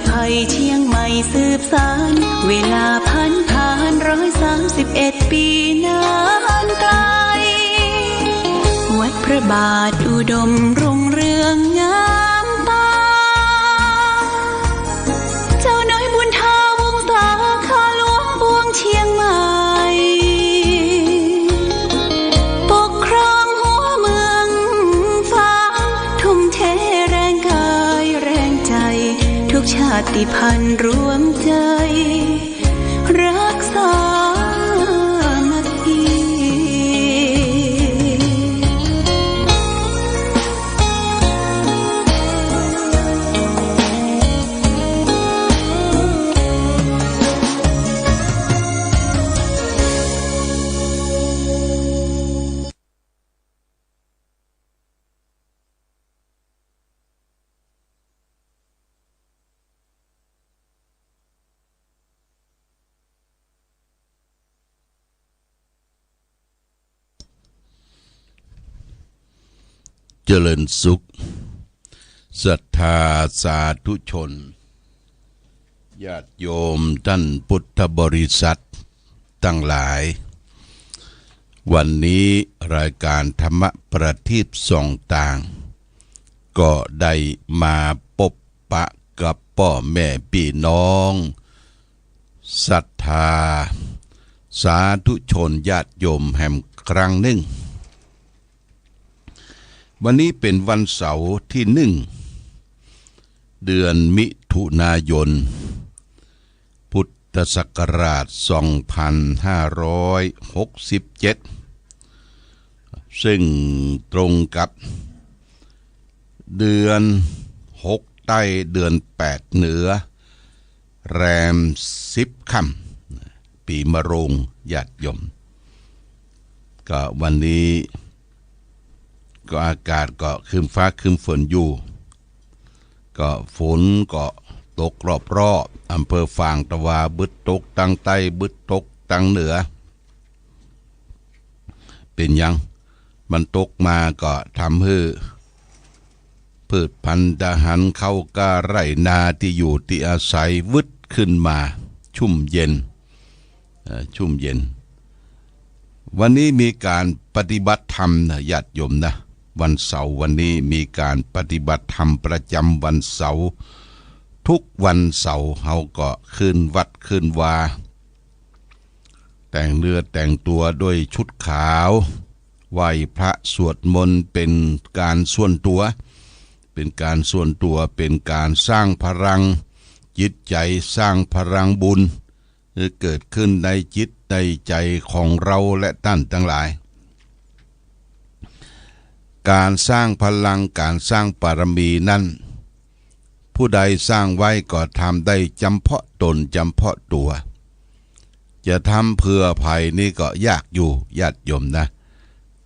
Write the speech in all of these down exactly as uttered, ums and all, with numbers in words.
ภัยเชียงใหม่สืบสาน เวลาผันผ่านร้อยสามสิบเอ็ดปีนานไกล วัดพระบาทอุดมรุ่งเรืองงามตา เจ้าน้อยบุญทาวงศา ข้าหลวงปวงเชียงใหม่ ปกครองหัวเมืองฟ้า ทุ่มเทแรงกายแรงใจ ทุกชาติพันธุ์รวมใจ รักสามัคคี เจริญสุข ศรัทธาสาธุชน ญาติโยมต้านพุทธบริษัทตังหลาย วันนี้รายก๋านธรรมะประทีปส่องต่าง ก็ได้มาปบปะกับป้อแม่ปี้น้อง ศรัทธาสาธุชนญาติโยมแหมครั้งนึ่ง วันนี้เป๋นวันเสาร์ตี้นึ่ง เดือนมิถุนายน พุทธศักราชสองพันห้าร้อยหกสิบเจ็ด ซึ่งตรงกับเดือนหกใต้ เดือนแปดเหนือ แรมสิบค่ำ ปี๋มะโรง ญาติโยม ก็วันนี้ก็อากาศก็ครึ้มฟ้าครึ้มฝนอยู่ ก็ฝนก็ตกรอบๆ อำเภอฝางตะวา บึดตกตังใต้ บึดตกตังเหนือ เป๋นหยัง มันตกมาก็ทำหื้อ พืชพัณฑ์อาหารข้าวกล้าไร่นาตี้อยู่ตี้อาศัยวืดขึ้นมา ชุ่มเย็น เอ่อ ชุ่มเย็น วันนี้มีก๋านปฏิบัติธรรมนะ ญาติโยมนะ วันเสาร์วันนี้มีก๋านปฏิบัติธรรมประจ๋ำวันเสาร์ ทุกวันเสาร์เฮาก็ขึ้นวัดขึ้นวา แต่งเนื้อแต่งตั๋วด้วยชุดขาว ไหว้พระสวดมนต์เป๋นก๋านส่วนตั๋ว เป๋นก๋านส่วนตั๋ว เป๋นก๋านสร้างพลังจิตใจ๋ สร้างพลังบุญ หื้อเกิดขึ้นในจิตในใจ๋ของเฮาและต้านตังหลาย ก๋านสร้างพลัง ก๋านสร้างบารมีนั้น ผู้ใดสร้างไว้ก็ทำได้จ๋ำเพาะต๋นจ๋ำเพาะตั๋ว จะทำเปื้อใผนี่ก็ยากอยู่ ญาติโยมนะ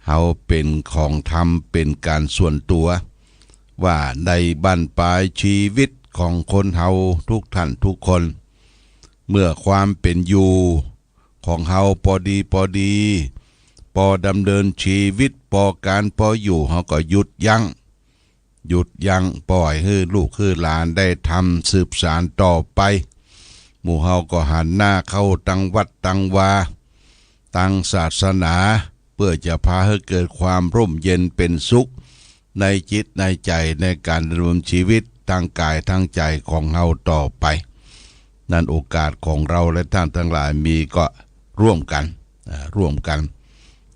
เฮาเป๋นของธรรม เป๋นก๋านส่วนตั๋ว ว่าในบั้นปลายจีวิตของคนเฮาทุกท่านทุกคน เมื่อความเป๋นอยู่ของเฮาปอดีปอดี ปอดำเนินจีวิต ปอก๋านปออยู่ เฮาก็หยุดยั้ง หยุดยั้ง ป่อยหื้อลูกหื้อหลานได้ทำสืบสานต่อไป หมู่เฮาก็หันหน้าเข้าตังวัดตังวา ตังศาสนา เปื้อจะพาหื้อเกิดความร่มเย็นเป๋นสุข ในจิตในใจ๋ ในก๋านดำรงจีวิตตังก๋ายตังใจ๋ของเฮาต่อไป นั้นโอกาสของเฮาและต้านตังหลายมีก็ร่วมกั๋น อ่า ร่วมกั๋น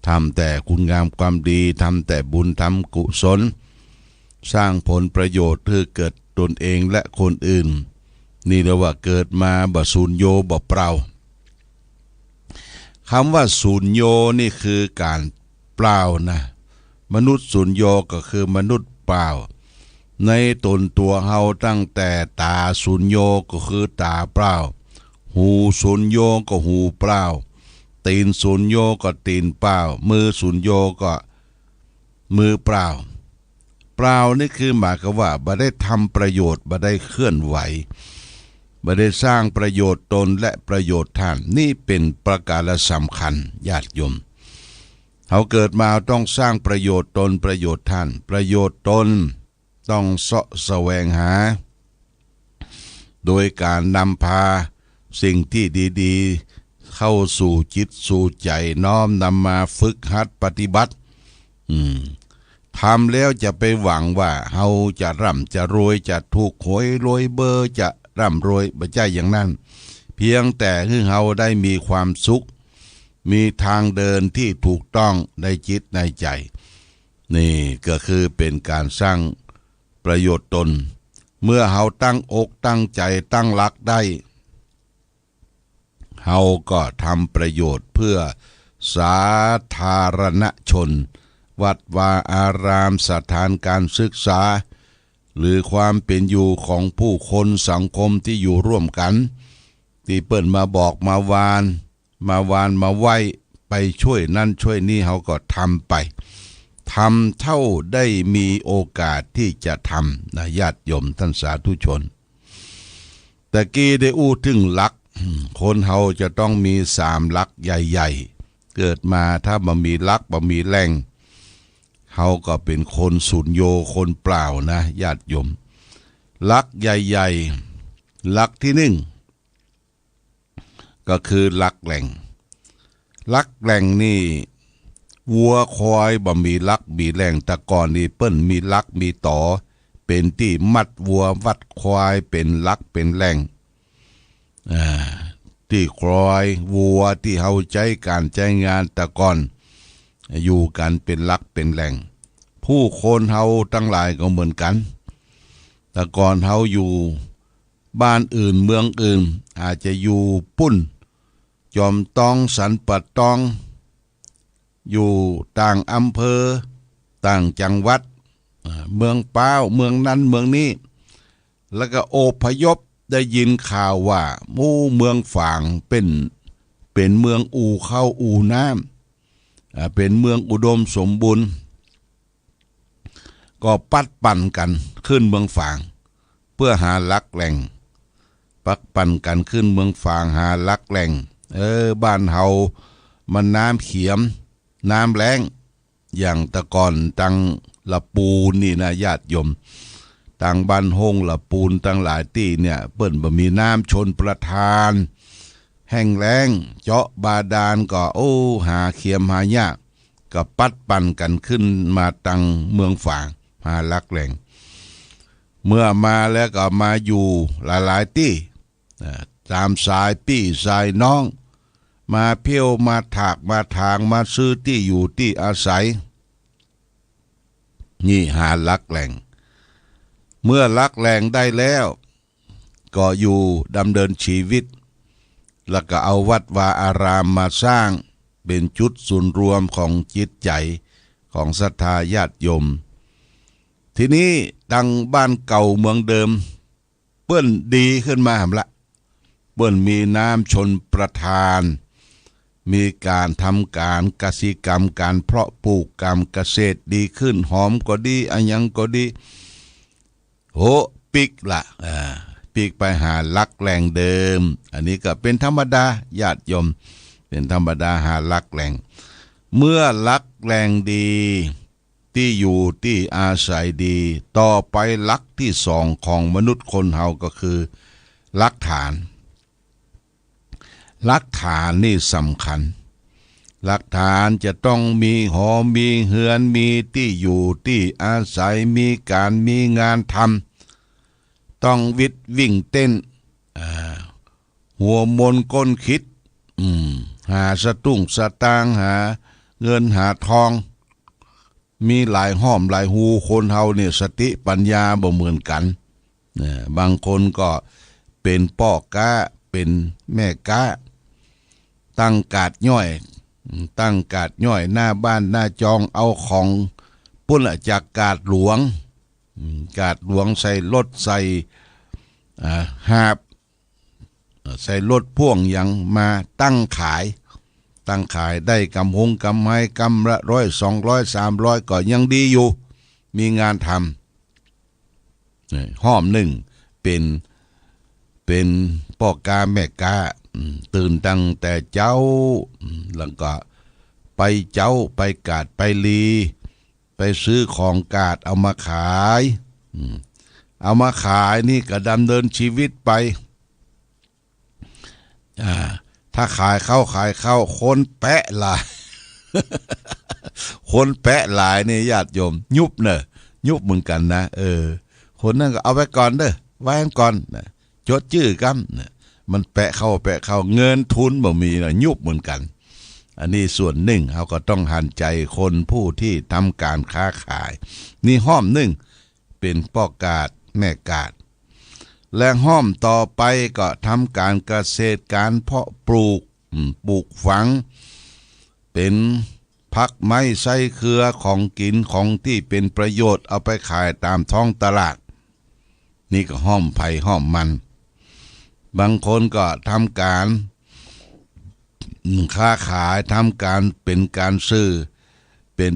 ทำแต่คุณงามความดี ทำแต่บุญทำกุศล สร้างผลประโยชน์หื้อเกิดตนเองและคนอื่น นี่เรียกว่าเกิดมาบ่สูญโญบ่เปล่า กำว่าสูญโญนี่คือก๋านเปล่านะ มนุษย์สูญโญก็คือมนุษย์เปล่า ในต๋นตั๋วเฮาตั้งแต่ต๋าสูญโญก็คือต๋าเปล่า หูสูญโญก็หูเปล่า ตี๋นสูญโญก็ตี๋นเปล่า มือสูญโญก็มือเปล่า เปล่านี่คือหมายความว่าบ่ได้ทำประโยชน์ บ่ได้เคลื่อนไหว บ่ได้สร้างประโยชน์ตนและประโยชน์ต้าน นี่เป๋นประก๋านสำคัญ ญาติโยม เฮาเกิดมาต้องสร้างประโยชน์ตนประโยชน์ต้าน ประโยชน์ตนต้องเซาะแสวงหา โดยก๋านนำพาสิ่งตี้ดีๆ เข้าสู่จิตสู่ใจ๋ น้อมนำมาฝึกหัดปฏิบัติ อืม ทำแล้วจะไปหวังว่าเฮาจะร่ำจะรวย จะถูกหวยรวยเบอร์ จะร่ำรวย บ่ใจ้อย่างนั้น เพียงแต่หื้อเฮาได้มีความสุข มีตางเดินตี้ถูกต้องในจิตในใจ๋ นี่ก็คือเป๋นก๋านสร้างประโยชน์ตน เมื่อเฮาตั้งอกตั้งใจ๋ตั้งหลักได้ เฮาก็ทำประโยชน์เพื่อสาธารณชน วัดวาอาราม สถานการศึกษา หรือความเป๋นอยู่ของผู้คนสังคมตี้อยู่ร่วมกั๋น ตี้เปิ้นมาบอกมาวาน มาวานมาไหว้ ไปช่วยนั้นช่วยนี้ เฮาก็ทำไป ทำเต้าได้มีโอกาสตี้จะทำนะ ญาติโยมต้านสาธุชน ตะกี้ได้อู้เถิงหลัก คนเฮาจะต้องมีสามหลักใหญ่ๆ เกิดมาถ้าบ่มีหลักบ่มีแหล่ง เฮาก็เป๋นคนสูญโญ คนเปล่านะ ญาติโยม หลักใหญ่ๆ หลักตี้นึ่ง ก็คือหลักแหล่ง หลักแหล่งนี่ วัวควายบ่มีหลักมีแหล่ง แต่ก่อนนี่เปิ้นมีหลักมีต๋อ เป๋นตี้มัดวัวมัดควาย เป๋นหลักเป๋นแหล่ง อ่า ตี้ควายวัวตี้เฮาใจ๊ก๋านใจ๊งานแต่ก่อน อยู่กั๋นเป๋นหลักเป๋นแหล่ง ผู้คนเฮาตังหลายก็เหมือนกั๋น แต่ก่อนเฮาอยู่บ้านอื่นเมืองอื่น อาจจะอยู่ปุ้น จอมตอง สันป่าตอง อยู่ต่างอำเภอ ต่างจังหวัด อ่า เมืองป๊าว เมืองนั้นเมืองนี้ แล้วก็อพยพ ได้ยินข่าวว่า หมู่เมืองฝางเป๋น เป๋นเมืองอู่ข้าวอู่น้ำ อ่า เป๋นเมืองอุดมสมบูรณ์ ก็ปัดปั่นกั๋นขึ้นเมืองฝาง เปื้อหาหลักแหล่ง ปัดปั่นกั๋นขึ้นเมืองฝางหาหลักแหล่ง เออ บ้านเฮามันน้ำเขียม น้ำแล้ง อย่างแต่ก่อนตังละปูนนี่นะ ญาติโยม ตังบ้านห้งละปูนตังหลายตี้เนี่ย เปิ้นบ่มีน้ำชลประทาน แห้งแล้ง เจาะบาดาลก็ โอ้ หาเขียมหายาก ก็ปัดปั่นกั๋นขึ้นมาตังเมืองฝาง หาหลักแหล่ง เมื่อมาแล้วก็มาอยู่หลายๆ ตี้ อ่า ต๋ามสายปี้สายน้อง มาเพี้ยวมาถากมาถาง มาซื้อตี้อยู่ตี้อาศัย นี่หาหลักแหล่ง เมื่อหลักแหล่งได้แล้ว ก็อยู่ดำเนินชีวิต แล้วก็เอาวัดวาอารามมาสร้าง เป๋นจุดศูนย์รวมของจิตใจ๋ของศรัทธาญาติโยม ทีนี้ตังบ้านเก่าเมืองเดิม เปิ้นดีขึ้นมาแหมละ เปิ้นมีน้ำชลประทาน มีก๋านทำก๋านกสิกรรม ก๋านเพาะปลูกก๋านเกษตรดีขึ้น หอมก็ดี อะหยังก็ดี โห ปิ๊กละ อ่า ปิ๊กไปหาหลักแหล่งเดิม อันนี้ก็เป๋นธรรมดา ญาติโยม เป๋นธรรมดาหาหลักแหล่ง เมื่อหลักแหล่งดี ตี้อยู่ตี้อาศัยดี ต่อไปหลักตี้สองของมนุษย์คนเฮาก็คือ หลักฐาน หลักฐานนี่สำคัญ หลักฐานจะต้องมีหอมีเฮือน มีตี้อยู่ตี้อาศัย มีก๋านมีงานทำ ต้องวิดวิ่งเต้น อ่า หัวมนก้นคิด อืม หาสตุ้งสตางค์ หาเงินหาทอง มีหลายฮ่อมหลายฮู คนเฮาเนี่ยสติปัญญาบ่เหมือนกั๋น นะ บางคนก็เป๋นป้อก๊า เป๋นแม่ก๊า ตั้งกาดย้อย ตั้งกาดย้อยหน้าบ้านหน้าจอง เอาของปุ้นละจากกาดหลวง อืม กาดหลวงใส่รถใส่ อ่า หาบ ใส่รถพ่วงหยังมาตั้งขาย ตั้งขายได้กำฮงกำไร กำละร้อย สองร้อย สามร้อย ก็ยังดีอยู่ มีงานทำ นี่ ฮ่อมนึ่งเป๋น เป๋นป้อก๊าแม่ก๊า อืม ตื่นตั้งแต่เจ๊า อืม แล้วก็ไปเจ๊า ไปกาดไปลี ไปซื้อของกาดเอามาขาย อืม เอามาขายนี่ก็ดำเนินชีวิตไป อ่า ถ้าขายเข้าขายเข้า คนแปะหลาย คนแปะหลายนี่ญาติโยม ยุบเน่อ ยุบเหมือนกั๋นนะ เออ คนนั้นก็เอาไว้ก่อนเน่อ ไว้ก่อนนะ จดจื้อกั๋นนะ มันแปะเข้าแปะเข้า เงินทุนบ่มีนะ ยุบเหมือนกั๋น อันนี้ส่วนนึ่ง เฮาก็ต้องหันใจ๋คนผู้ตี้ทำก๋านค้าขาย นี่ห้อมนึ่ง เป๋นป้อก๋าดแม่ก๋าด และห้อมต่อไปก็ทำก๋านเกษตร ก๋านเพาะปลูก อืม ปลูกฝัง เป๋นผักไม้ไส้เครือ ของกิ๋น ของตี้เป๋นประโยชน์ เอาไปขายต๋ามท้องตลาด นี่ก็ห้อมใผห้อมมัน บางคนก็ทำก๋าน อืม ค้าขาย ทำก๋านเป๋นก๋านซื่อ เป๋น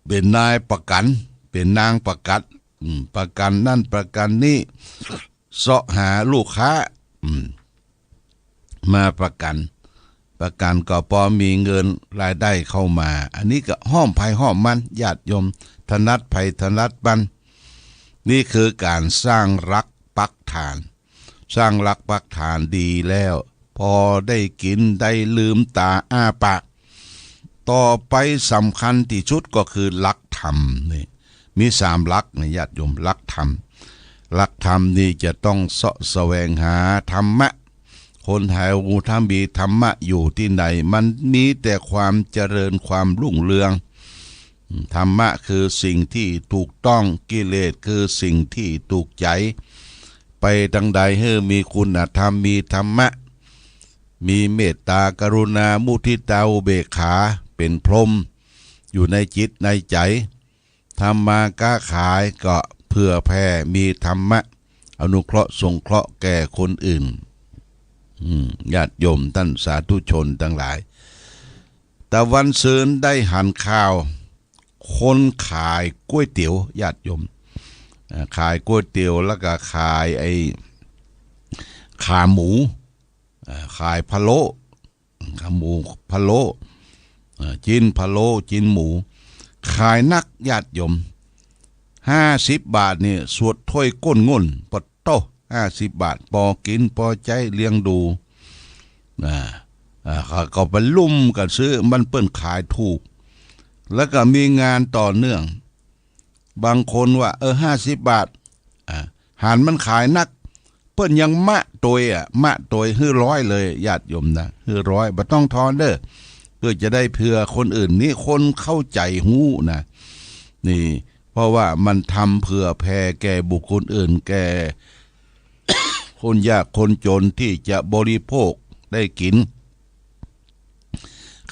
เป๋นนายประกั๋น เป๋นนางประกั๋น อืม ประกั๋นนั่นประกั๋นนี้ เซาะหาลูกค้า อืม มาประกั๋น ประกั๋นก็ปอมีเงินรายได้เข้ามา อันนี้ก็ห้อมใผห้อมมัน ญาติโยม ถนัดใผถนัดมัน นี่คือก๋านสร้างรักปักฐาน สร้างรักปักฐานดีแล้ว พอได้กิ๋นได้ลืมต๋าอ้าปาก ต่อไปสำคัญตี้สุดก็คือหลักธรรมนี่ มีสามหลักนะญาติโยม หลักธรรม หลักธรรมนี่จะต้องเซาะแสวงหาธรรมะ คนไทยถ้ามีธรรมะอยู่ตี้ไหน มันมีแต่ความเจริญความรุ่งเรือง ธรรมะคือสิ่งตี้ถูกต้อง กิเลสคือสิ่งตี้ถูกใจ๋ ไปตางใดหื้อมีคุณธรรม มีธรรมะ มีเมตตา กรุณา มุทิตา อุเบกขา เป๋นพรหมอยู่ในจิตในใจ๋ ทำมาก๊าขายก็เผื่อแผ่ มีธรรมะ อนุเคราะห์สงเคราะห์แก่คนอื่น อืม ญาติโยมต้านสาธุชนตังหลาย ตะวันซืนได้หันข่าว คนขายก๋วยเตี๋ยว ญาติโยม อ่า ขายก๋วยเตี๋ยว แล้วก็ขายไอ้ขาหมู อ่า ขายพะโล้ ขาหมูพะโล้ อ่า จิ๊นพะโล้ จิ๊นหมู ขายนัก ญาติโยม ห้าสิบบาทนี่สวดถ้วยก้นง่น ปะโต้ ห้าสิบบาท ปอกิ๋นปอใจ๊เลี้ยงดู อ่า อ่า เขาก็ไปลุ่มกั๋นซื้อ มันเปิ้นขายถูก แล้วก็มีงานต่อเนื่อง บางคนว่า เออ ห้าสิบบาท อ่า หันมันขายนัก เปิ้นยังมะตวยอะ มะตวยหื้อร้อยเลย ญาติโยมนะ หื้อร้อย บ่ต้องทอนเน่อ เพื่อจะได้เผื่อคนอื่น นี่คนเข้าใจ๋ฮู้นะ นี่ เพราะว่ามันทำเผื่อแผ่แก่บุคคลอื่น แก่คนยากคนจนตี้จะบริโภคได้กิ๋น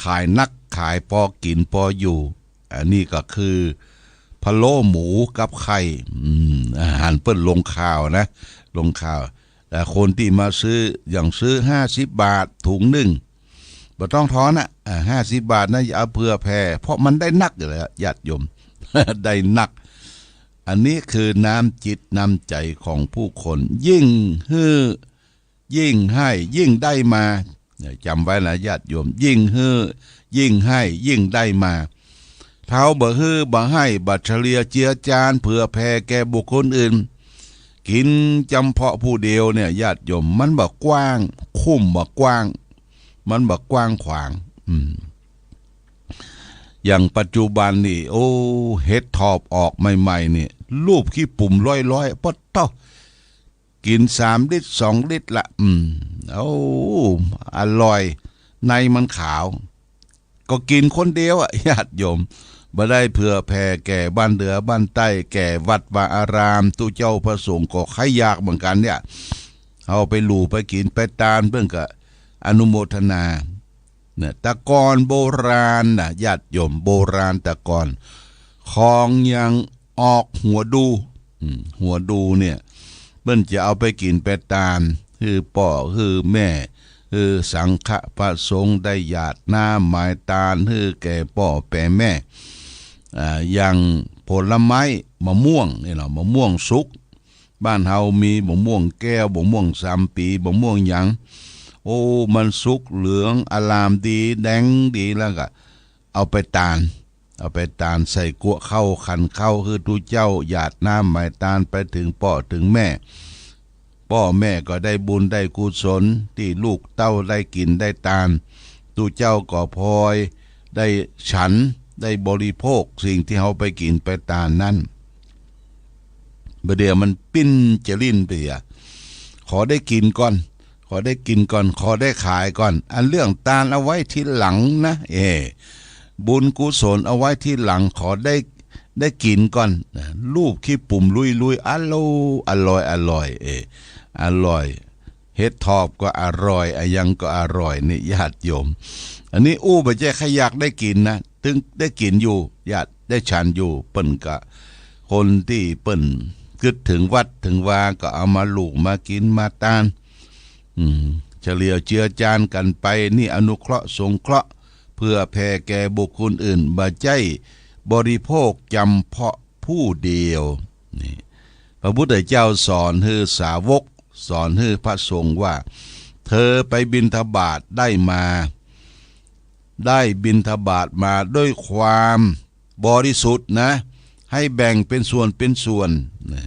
ขายนัก ขายปอกิ๋นปออยู่ อันนี้ก็คือพะโล้หมูกับไข่ อืม อาหารเปิ้นลงข่าวนะ ลงข่าว แต่คนตี้มาซื้อ อย่างซื้อห้าสิบบาทถุงนึ่ง บ่ต้องทอนอะ อ่า ห้าสิบบาทนะ อย่าเอาเผื่อแผ่ เพราะมันได้นักอยู่แล้ว ญาติโยม ได้นัก อันนี้คือน้ำจิตน้ำใจ๋ของผู้คน ยิ่งหื้อ ยิ่งให้ ยิ่งได้มา เนี่ย จ๋ำไว้นะ ญาติโยม ยิ่งหื้อ ยิ่งให้ ยิ่งได้มา ถ้าบ่หื้อ บ่ให้ บ่เฉลี่ยเจือจาน เผื่อแผ่แก่บุคคลอื่น กิ๋นจ๋ำเพาะผู้เดียวเนี่ย ญาติโยม มันบ่กว้าง คุ้มบ่กว้าง มันบ่กว้างขวาง อืม อย่างปัจจุบันนี่ โอ้ เห็ดถอบออกใหม่ๆ นี่ ลูบขี้ปุ๋มร้อยๆ ปะโต้ กิ๋นสามลิตร สองลิตรละ อืม โอ้ อร่อย ในมันขาว ก็กิ๋นคนเดียวอะ ญาติโยม บ่ได้เผื่อแผ่แก่บ้านเหนือบ้านใต้ แก่วัดวาอาราม ตุ๊เจ้าพระสงฆ์ก็ใค่อยากเหมือนกั๋นเนี่ย เอาไปหลู่ไปกิ๋นไปตาน เปิ้นก็อนุโมทนา เนี่ย แต่ก่อนโบราณน่ะ ญาติโยม โบราณแต่ก่อน ของยังออกหัวดู อืม หัวดูเนี่ย เปิ้นจะเอาไปกิ๋นไปตาน หื้อป้อ หื้อแม่ หื้อสังฆะพระสงฆ์ได้หยาดน้ำหมายตาน หื้อแก่ป้อแก่แม่ อ่า อย่างผลไม้ มะม่วงนี่เนาะ มะม่วงสุก บ้านเฮามีบ่าม่วงแก้ว บ่าม่วงสามปี๋ บ่าม่วงหยัง โอ้ มันสุกเหลืองอลามดี แดงดี แล้วก็เอาไปตาน เอาไปตานใส่กั๊วข้าวขันข้าว หื้อตุ๊เจ้าหยาดน้ำหมายตานไปเถิงป้อเถิงแม่ ป้อแม่ก็ได้บุญได้กุศล ตี้ลูกเต้าได้กิ๋นได้ตาน ตุ๊เจ้าก็พลอยได้ฉัน ได้บริโภคสิ่งตี้เฮาไปกิ๋นไปตานนั้น บ่าเดี่ยวมันปิ้นจะลิ้นไปเหีย ขอได้กิ๋นก่อน ขอได้กิ๋นก่อน ขอได้ขายก่อน อันเรื่องตานเอาไว้ทีหลังนะ เอ บุญกุศลเอาไว้ทีหลัง ขอได้ ได้กิ๋นก่อนนะ ลูบขี้ปุ๋มลุยๆ อร่อย อร่อย อร่อย เอ อร่อย เห็ดถอบก็อร่อย อะหยังก็อร่อยนี่ญาติโยม อันนี้อู้บ่ใจ้ใค่อยากได้กิ๋นนะ ตึงได้กิ๋นอยู่ ญาติได้ฉันอยู่ เปิ้นก็ คนตี้เปิ้นกึ๊ดเถิงวัดเถิงวาก็เอามาลูกมากิ๋นมาตาน อืม เฉลี่ยเจือจานกั๋นไป นี่อนุเคราะห์สงเคราะห์ เพื่อแผ่แก่บุคคลอื่น บ่ใจ้บริโภคจำเพาะผู้เดียว นี่ พระพุทธเจ้าสอนหื้อสาวก สอนหื้อพระสงฆ์ว่า เธอไปบิณฑบาตได้มา ได้บิณฑบาตมาด้วยความบริสุทธิ์นะ ให้แบ่งเป๋นส่วนเป๋นส่วนนะ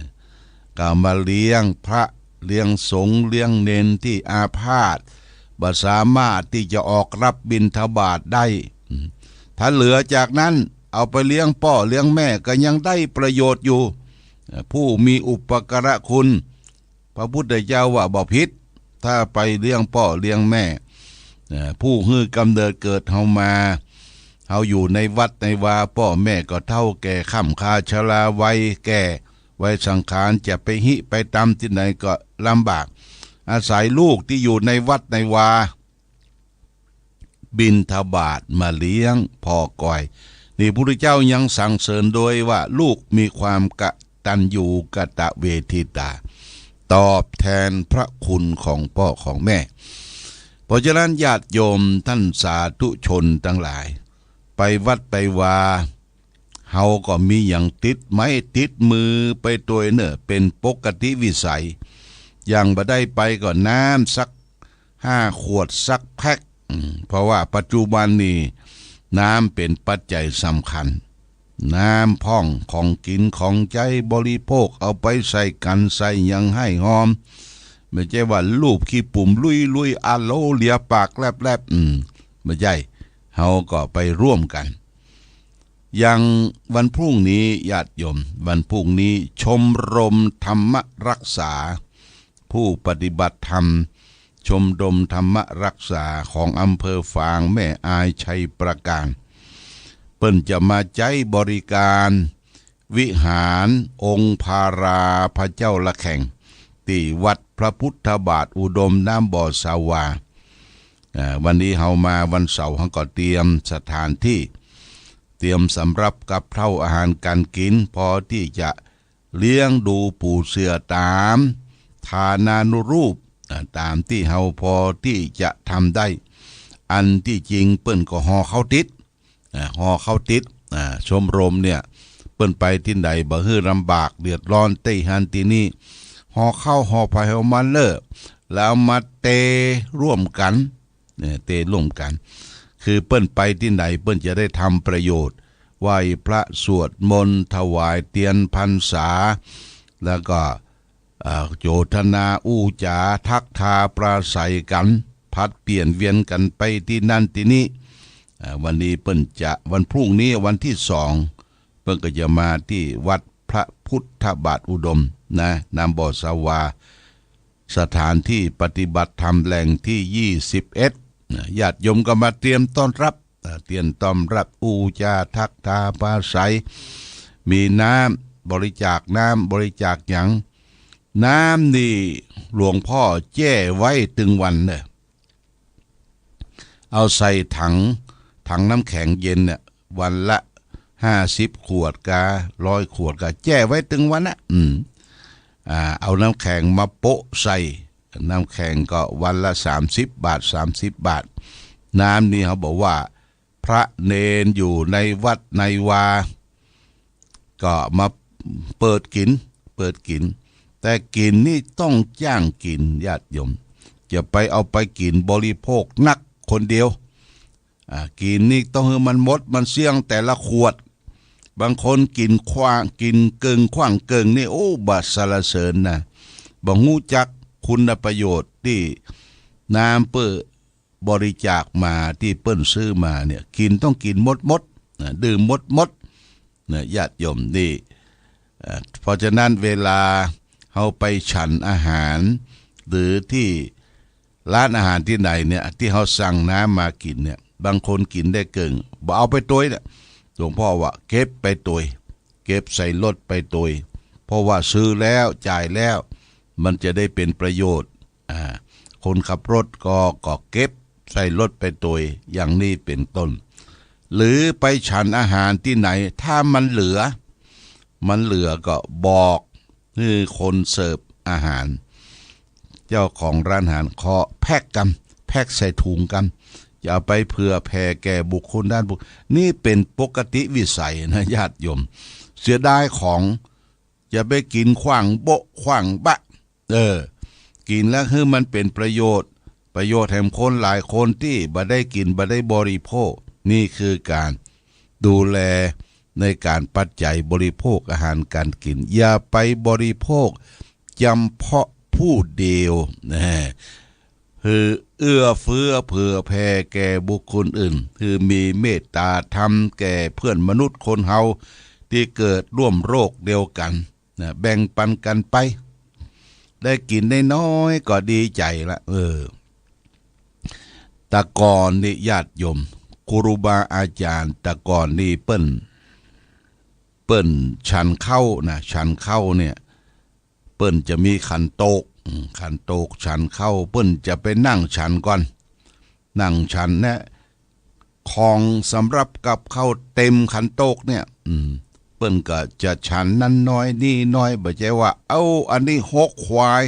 ก็เอามาเลี้ยงพระ เลี้ยงสงฆ์ เลี้ยงเณรตี้อาพาธ บ่สามารถตี้จะออกรับบิณฑบาตได้ อืม ถ้าเหลือจากนั้น เอาไปเลี้ยงป้อเลี้ยงแม่ก็ยังได้ประโยชน์อยู่ ผู้มีอุปการะคุณ พระพุทธเจ้าว่าบ่ผิด ถ้าไปเลี้ยงป้อเลี้ยงแม่ เอ่อ ผู้หื้อกำเนิดเกิดเฮามา เฮาอยู่ในวัดในวา ป้อแม่ก็เฒ่าแก่คร่ำคาชราวัยแก่ วัยสังขาร จะไปฮิไปตำตี้ไหนก็ลำบาก อาศัยลูกตี้อยู่ในวัดในวา บิณฑบาตมาเลี้ยงผ่อกอย นี่พุทธเจ้ายังสรรเสริญโดยว่าลูกมีความกตัญญูกตเวทิตา ตอบแทนพระคุณของป้อของแม่ เพราะฉะนั้นญาติโยมท่านสาธุชนตังหลาย ไปวัดไปวา เฮาก็มีหยังติดไม้ติดมือไปตวยเน่อ เป๋นปกติวิสัย อย่างบ่ได้ไปก็น้ำสักห้าขวดสักแพ็ค อืม เพราะว่าปัจจุบันนี่น้ำเป๋นปัจจัยสำคัญ น้ำพ่องของกิ๋นของใจ๊บริโภค เอาไปใส่กั๋นใส่หยังหื้อหอม บ่ใจ้ว่าลูบขี้ปุ๋มลุยๆ อะโหลเลียปากแลบๆ อืม บ่ใจ้ เฮาก็ไปร่วมกั๋น อย่างวันพรุ่งนี้ญาติโยม วันพรุ่งนี้ชมรมธรรมรักษา ผู้ปฏิบัติธรรม ชมรมธรรมรักษาของอำเภอฝางแม่อายชัยปราการ เปิ้นจะมาใจ๊บริการวิหารองค์พาราพระเจ้าละแข่ง ตี้วัดพระพุทธบาทอุดมน้ำบ่อสาวา อ่า วันนี้เฮามาวันเสาร์ เฮาก็เตรียมสถานตี้ เตรียมสำรับกับข้าวอาหารก๋านกิ๋น พอตี้จะเลี้ยงดูปู่เสื่อต๋ามฐานานุรูป อ่า ต๋ามตี้เฮาพอตี้จะทำได้ อันตี้จริงเปิ้นก็ห่อข้าวติด อ่า ห่อข้าวติด อ่า ชมรมเนี่ย เปิ้นไปตี้ไหนบ่หื้อลำบากเดือดร้อนตี้หั้นตี้นี่ ห่อข้าวห่อไผห่อมันเน่อ แล้วเอามาเตร่วมกั๋น เนี่ย เตร่วมกั๋น คือเปิ้นไปตี้ไหนเปิ้นจะได้ทำประโยชน์ ไหว้พระสวดมนต์ ถวายเตียนพรรษา แล้วก็ เอ่อ โจทนาอู้จ๋าทักทาปราศรัยกั๋น ผลัดเปลี่ยนเวียนกั๋นไปตี้นั่นตี้นี่ เอ่อ วันนี้เปิ้นจะ วันพรุ่งนี้วันตี้สอง เปิ้นก็จะมาตี้วัดพระพุทธบาทอุดมนะ น้ำบ่อสาวา สถานตี้ปฏิบัติธรรมแหล่งตี้ยี่สิบเอ็ดนะ ญาติโยมก็มาเตรียมต้อนรับ อ่า เตรียมต้อนรับอู้จ๋าทักทาปราศรัย มีน้ำบริจาค น้ำบริจาคหยัง น้ำนี่หลวงพ่อแจ้ไว้ตึงวันเน่อ เอาใส่ถัง ถังน้ำแข็งเย็นเนี่ย วันละห้าสิบขวดกา ร้อยขวดกา แจ้ไว้ตึงวันนะ อืม อ่า เอาน้ำแข็งมาโปะใส่ น้ำแข็งก็วันละสามสิบบาท สามสิบบาท น้ำนี่เขาบอกว่า พระเณรอยู่ในวัดในวา ก็มาเปิดกิ๋น เปิดกิ๋น แต่กิ๋นนี่ต้องจ้างกิ๋น ญาติโยม จะไปเอาไปกิ๋นบริโภคนักคนเดียว อ่า กิ๋นนี่ต้องหื้อมันหมด มันเสี้ยงแต่ละขวด บางคนกิ๋นขว้าง กิ๋นเกิ่งขว้างเกิ่งนี่ โอ้ บ่สรรเสริญนะ บ่ฮู้จักคุณประโยชน์ตี้น้ำเปิ้นบริจาคมา ตี้เปิ้นซื้อมาเนี่ย กิ๋นต้องกิ๋นหมดๆ นะ ดื่มหมดๆ นะ ญาติโยมนี่ เอ่อ เพราะฉะนั้นเวลาเฮาไปฉันอาหาร หรือตี้ร้านอาหารตี้ไหนเนี่ย ตี้เฮาสั่งน้ำมากิ๋นเนี่ย บางคนกิ๋นได้เกิ่ง บ่เอาไปตวยเนี่ย หลวงพ่อว่าเก็บไปตวย เก็บใส่รถไปตวย เพราะว่าซื้อแล้วจ่ายแล้ว มันจะได้เป๋นประโยชน์ อ่า คนขับรถก็ ก็เก็บใส่รถไปตวย อย่างนี้เป๋นต้น หรือไปฉันอาหารตี้ไหน ถ้ามันเหลือ มันเหลือก็บอกหื้อคนเสิร์ฟอาหาร เจ้าของร้านอาหาร ขอแพ็คกำ แพ็คใส่ถุงกำ จะเอาไปเผื่อแผ่แก่บุคคลด้านบุค นี่เป๋นปกติวิสัยนะ ญาติโยม เสียดายของ อย่าไปกิ๋นขว้างโบ๊ะขว้างบะ เออ กิ๋นแล้วหื้อมันเป๋นประโยชน์ ประโยชน์แหมคนหลายคนตี้บ่ได้กิ๋น บ่ได้บริโภค นี่คือก๋านดูแลในก๋านปัจจัยบริโภคอาหารก๋านกิ๋น อย่าไปบริโภคจำเพาะผู้เดียวนะ หื้อเอื้อเฟื้อเผื่อแผ่แก่บุคคลอื่น หื้อมีเมตตาธรรมแก่เพื่อนมนุษย์คนเฮาตี้เกิดร่วมโรคเดียวกั๋น นะ แบ่งปั๋นกั๋นไป ได้กิ๋นได้น้อยก็ดีใจ๋ละ เออ แต่ก่อนนี่ญาติโยม ครูบาอาจ๋ารย์แต่ก่อนนี่เปิ้น เปิ้นฉันข้าวนะ ฉันข้าวเนี่ย เปิ้นจะมีขันโตก อืม ขันโตกฉันข้าว เปิ้นจะไปนั่งฉันก่อน นั่งฉันเนี่ย ของสำหรับกับข้าวเต็มขันโตกเนี่ย อืม เปิ้นก็จะฉันนั้นน้อยนี่น้อย บ่ใจ้ว่า เอ้า อันนี้หกขวาย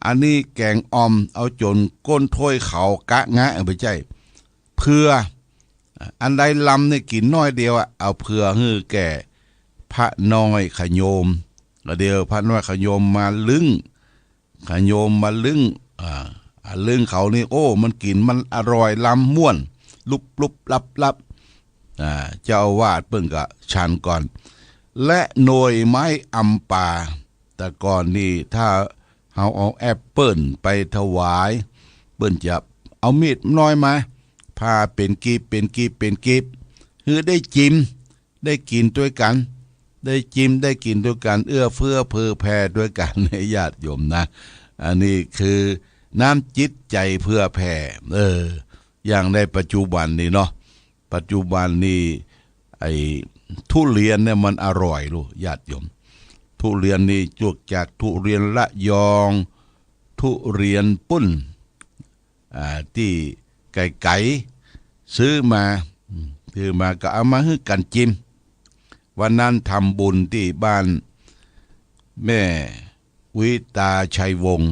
อันนี้แก๋งอ่อม เอาจ๋นก้นถ้วยเขากะงะ บ่ใจ้ เผื่อ อันใดลำนี่กิ๋นน้อยเดียวอะ เอาเผื่อหื้อแก่พระน้อยขะโยม ก็เดี๋ยวพระน้อยขะโยมมาลึ้ง ขะโยมมาลึ้ง อ่า อ่า ลึ้งเขานี่ โอ้ มันกิ๋นมันอร่อยลำม่วน ลุบลุบลับลับ อ่า เจ้าอาวาสเปิ้นก็ฉันก่อน และหน่วยไม้อำปา แต่ก่อนนี่ถ้าเฮาเอาแอปเปิ้ลไปถวาย เปิ้นจะเอามีดน้อยมา ผ่าเป๋นกีบ เป๋นกีบ เป๋นกีบ หื้อได้จิม ได้กิ๋นตวยกั๋น ได้จิม ได้กิ๋นตวยกั๋น เอื้อเฟื้อเผื่อแผ่ตวยกั๋น ญาติโยมนะ อันนี้คือน้ำจิตใจ๋เผื่อแผ่ เออ อย่างในปัจจุบันนี่เนาะ ปัจจุบันนี่ ไอ้ทุเรียนเนี่ยมันอร่อยลูก ญาติโยม ทุเรียนนี่จวกจากทุเรียนระยอง ทุเรียนปุ้น อ่า ตี้ไก๋ๆ ซื้อมา อืม ซื้อมาก็เอามาหื้อกั๋นจิม วันนั้นทำบุญตี้บ้านแม่วิตาชัยวงศ์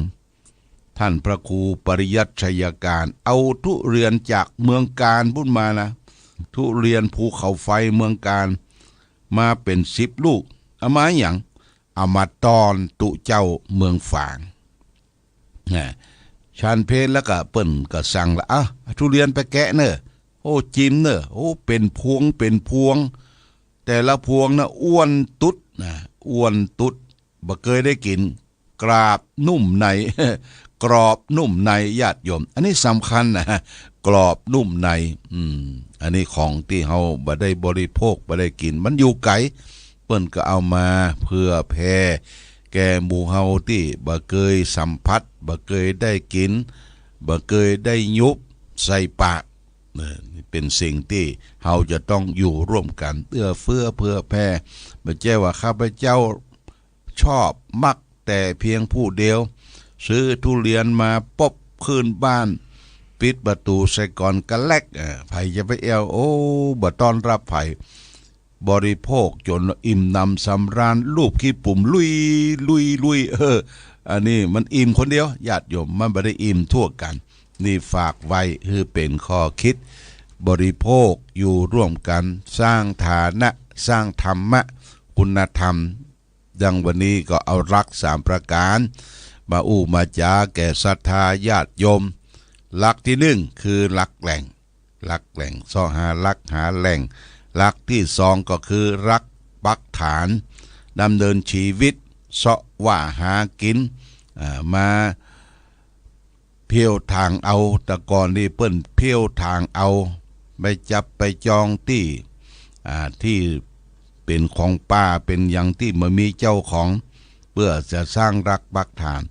ท่านพระครูปริยัติชัยการ เอาทุเรียนจากเมืองกาญปุ้นมานะ ทุเรียนภูเขาไฟเมืองกาญ มาเป๋นสิบลูก เอามาหยัง เอามาต้อนตุ๊เจ้าเมืองฝาง นะ ฉันเพลแล้วก็เปิ้นก็สั่งละ อ่ะ ทุเรียนไปแกะเน่อ โอ้ จิมเน่อ โอ้ เป๋นพวง เป๋นพวง แต่ละพวงนะอ้วนตุ๊ดนะ อ้วนตุ๊ด บ่เกยได้กิ๋น กราบนุ่มใน กรอบนุ่มใน ญาติโยม อันนี้สำคัญนะ กรอบนุ่มใน อืม อันนี้ของตี้เฮาบ่ได้บริโภค บ่ได้กิ๋น มันอยู่ไก๋ เปิ้นก็เอามาเผื่อแผ่แก่หมู่เฮาตี้บ่เกยสัมผัส บ่เกยได้กิ๋น บ่เกยได้หยุบใส่ปาก เออ นี่เป๋นสิ่งตี้เฮาจะต้องอยู่ร่วมกั๋น เอื้อเฟื้อเผื่อแผ่ บ่ใจ้ว่าข้าพเจ้าชอบมักแต่เพียงผู้เดียว ซื้อทุเรียนมาปุ๊บขึ้นบ้าน ปิดประตู๋ใส่ก่อนกะแล็ก เออ ใผจะไปแอ่ว โอ้ บ่ต้อนรับใผ บริโภคจ๋นอิ่มหนำสำราญ ลูบขี้ปุ๋มลุย ลุย ลุย เออ อันนี้มันอิ่มคนเดียว ญาติโยม มันบ่ได้อิ่มทั่วกั๋น นี่ฝากไว้หื้อเป๋นข้อคิด บริโภคอยู่ร่วมกั๋น สร้างฐานะ สร้างธรรมะ คุณธรรม ดังวันนี้ก็เอาหลักสามประก๋าน มาอู้มาจ๋าแก่ศรัทธาญาติโยม หลักตี้นึ่งคือหลักแหล่ง หลักแหล่ง เซาะหาหลักหาแหล่ง หลักตี้สองก็คือหลักปักฐาน ดำเนินชีวิต เซาะว่าหากิ๋น อ่า มาเพี้ยวถ่างเอา แต่ก่อนนี่เปิ้นเพี้ยวถ่างเอา ไปจับไปจองตี้ อ่า ตี้เป๋นของป่า เป๋นหยังตี้บ่มีเจ้าของ เปื้อจะสร้างหลักปักฐาน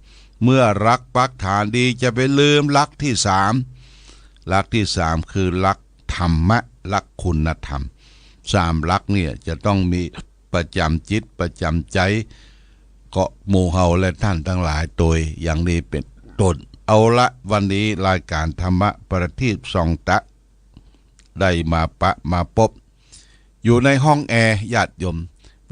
เมื่อหลักปักฐานดีจะไปลืมหลักตี้สาม หลักตี้สามคือหลักธรรมะ หลักคุณธรรม สามหลักเนี่ยจะต้องมีประจ๋ำจิตประจ๋ำใจ๋ เกาะหมู่เฮาและต้านตังหลายโตยอย่างนี้เป๋นต้น เอาละ วันนี้รายก๋านธรรมะประทีปส่องตะ ได้มาปะมาปบ อยู่ในห้องแอร์ ญาติโยม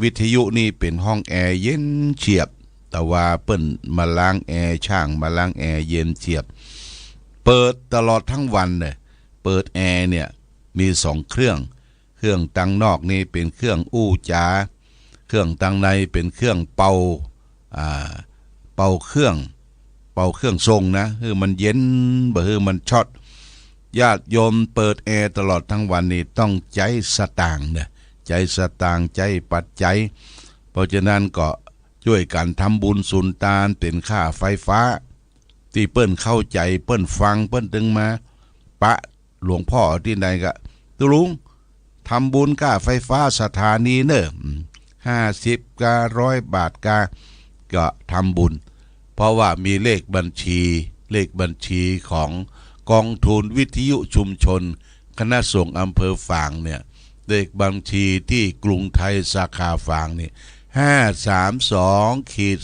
วิทยุนี่เป๋นห้องแอร์เย็นเฉียบ แต่ว่าเปิ้นมาล้างแอร์ จ้างมาล้างแอร์เย็นเฉียบ เปิดตลอดตึงวันเนี่ย เปิดแอร์เนี่ยมีสองเครื่อง เครื่องตังนอกนี่เป๋นเครื่องอู้จ๋า เครื่องตังในเป๋นเครื่องเป่า อ่า เป่าเครื่อง เป่าเครื่องส่งนะ หื้อมันเย็น บ่หื้อมันช็อต ญาติโยมเปิดแอร์ตลอดตึงวันนี่ต้องใจ๊สตางค์เน่อ ใจ๊สตางค์ ใจ๊ปัจจัย เพราะฉะนั้นก็จ้วยกั๋นทำบุญสุนตานเป๋นค่าไฟฟ้า ตี้เปิ้นเข้าใจ๋ เปิ้นฟัง เปิ้นตึงมาปะหลวงพ่อตี้ใดก็ ตุ๊ลุง ทำบุญก้าไฟฟ้าสถานีเน่อ อืม ห้าสิบกา ร้อยบาทกา ก็ทำบุญ เพราะว่ามีเลขบัญชี เลขบัญชีของก๋องทุนวิทยุชุมชน คณะสงฆ์อำเภอฝางเนี่ย เลขบัญชีตี้กรุงไทยสาขาฝางนี่ ห้าสามสองขีด